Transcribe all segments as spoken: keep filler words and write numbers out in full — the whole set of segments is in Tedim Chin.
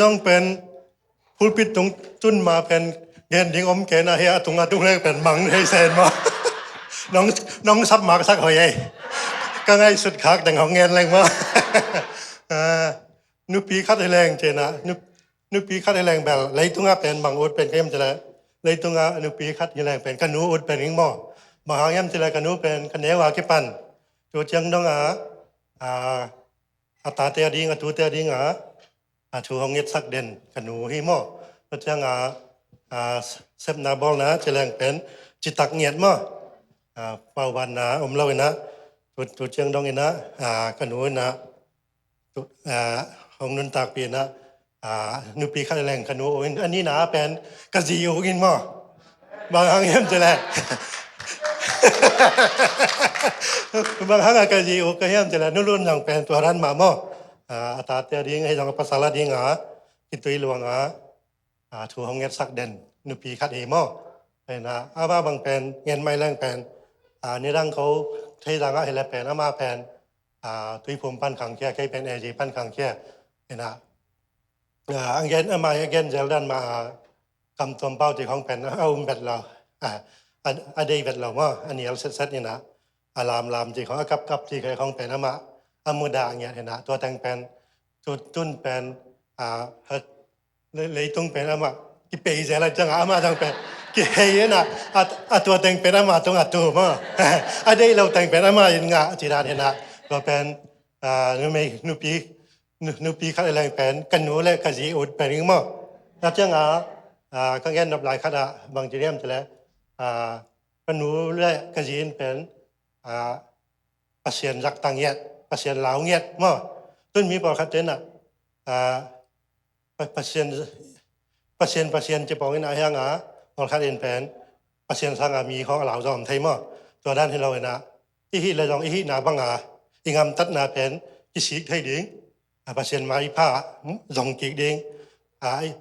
Zong pen pulpit tung tun ma pen gen ding om kei na hi a, tung a tung leng pen mang hei sen maw. Nong, nong sap mak sak hoi ei. Ka ngaihsut khak deng hong ngen leng maw. Ah, nupi khat hi leng cina, nup-, nupi khat hi leng bel leitung a pen mang ut pen ka hiam cile. Leitung a nupi khat hi leng pen ka nu ut pen ing maw. Bang hang hiam cile ka nu pen ka neu a kipan tu ciang dong a, ah, a tate a ding, a tute a ding a, a thu hong ngetsak den ka nu hi maw. Tua ciang a, a, sepna bawlna ci leng pen citak ngiat maw. A, paubanna om lo ina, tu, tu ciang dong ina, a, ka nu ina, tu, a, hong nuntakpih ina, a, nupi khat leng ka nu in, a nihna pen ka zi uk in maw. Bang hang hiam cile. Bang hang a ka zi uk ka hiam cile. Nu Lun zong pen tua dan mah maw. A, a tate a ding, hei zong a pasal a ding a, kitui luang a, a, thu hong ngetsak den nupi khat hi maw. Pen a, ama bang pen ngen mai leng pen, a, nidang ko thei zang a hi le pen, ama pen, a, Tuiphum pan khangkhia, kei pen A G pan khangkhia. Pen a, a, a gen, ama a gen zel dan mah a, Kam Tuam Pau ci khong pen a um bet lo. A, a, a dei bet lo maw, a nial setset ina, a lamlam ci khong, a kapkap ci khong pen amah a mudah ngiat ina, tua teng pen, tu, tun pen, a, hat, le-, leitung pen amah kipei zel a ciang a, amah zong pen kihei ina, a, a tua teng pen amah tung a tu maw. A dei lo teng pen amah in ngah ci dan ina, tua pen, a, numei, nupi, nu-, nupi khat leng pen ka nu le ka zi ut pen ing maw. Tua ciang a, a, ka gen nop lai khat a bang ci hiam cile, a, ka nu le ka zi in pen, a, Pasian zak tang ngiat, Pasian lau ngiat maw. Tun mi pawlkhat te na, a, Pa-, Pasian, Pasian, Pasian ci pawng ina hiang a, pawlkhat in pen Pasian sang a mi khong a lau zong om thei maw. Tua dan hi lo ina, i hih le zong i hihna bang a, i ngamtatna pen kisik thei ding. A, Pasian mai pha, hmm, zong kik ding. A, i,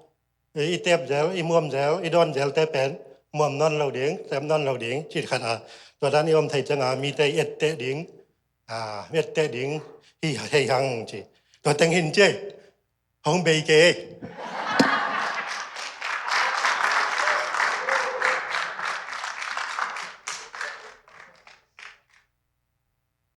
i tep zel, i muam zel, i dawn zel te pen muam nawn lo ding, tep nawn lo ding, ci khat a. Tua dan i om thei ciang a, mite i etteh ding, a, etteh ding hi, hei hang ci. Tua teng hin ci, hong bei kei.